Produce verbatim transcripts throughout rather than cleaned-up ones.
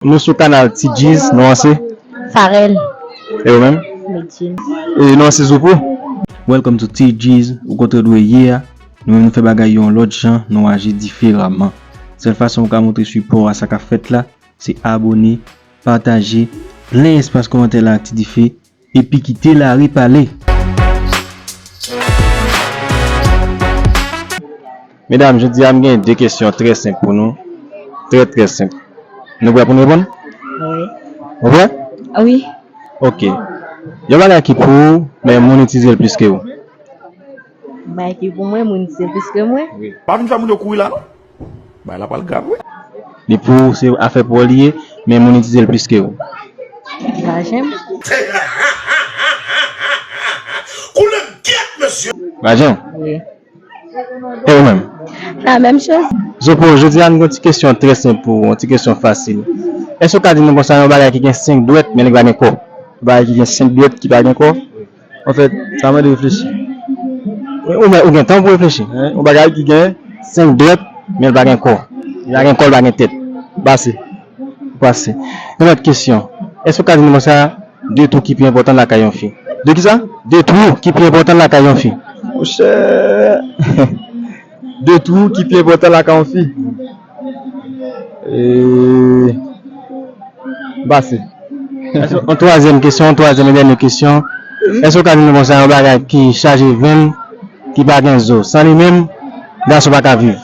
Nou sou kanal T G's, non an se? Farel. E ou menm? Medjine. E non an se Zopo. Welcome to T G's, ou kote w dwe ye a. Nou menm nou fè bagay yon lòt jan, nou aji diferaman. Sèl fason ou ka montre sipò a sa k ap fèt la, se abòne, pataje, plen espas kòmantè la ak ti dife, epi kite Lari pale. Medam, jodi a m gen de kesyon trè senp pou nou. Trè, trè senp. Nou prè pou n reponn? Wi. Ou prè? Wi. Ok. Yon bagay ki pou ou, men moun itilize l plis ke ou. Bagay ki pou mwen, moun itilize l plis ke mwen. Wi. Pa vin fè moun yo kouri la, non. Bagay la pral grav, wi. Li pou ou, se afè pou ou li ye, men moun itilize l plis ke ou. Vajen m. Koulèv gèt, mesye. Vajen w? Wi. E ou menm? La menm choz. Zopo, jodi a, nou gen yon ti kesyon trè senp pou ou, yon ti kesyon fasil. Èske w ka di nou konsa yon bagay ki gen senk dwèt, men li pa gen kò? Yon bagay ki gen senk dwèt, ki pa gen kò? Anfèt, sa mande reflechi. Ou, ou gen tan pou reflechi. Yon bagay ki gen senk dwèt, men li pa gen kò. Li pa gen kò, li pa gen tèt. Pase. Pase. Yon lòt kesyon. Èske w ka di nou konsa, de twou ki pi enpòtan lakay yon fi? De kisa? De twou ki pi enpòtan lakay yon fi. Monchè. De twou ki pi enpòtan lakay yon fi. E, pase. Èske, yon twazyèm kesyon, yon twazyèm e dènye kesyon. Èske w ka di nou konsa yon bagay ki chaje venn, ki pa gen zo? San li menm, gason pa ka viv.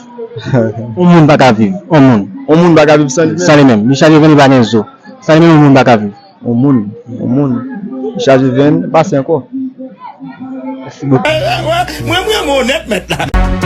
Yon moun pa ka viv. Yon moun. Yon moun pa ka viv san li menm. San li menm. Li chaje venn, li pa gen zo. San li menm, yon moun pa ka viv. Yon moun. Yon moun. Li chaje venn, pase ankò. Mèsi bokou. Mwen, mwen, mwen onèt mèt la.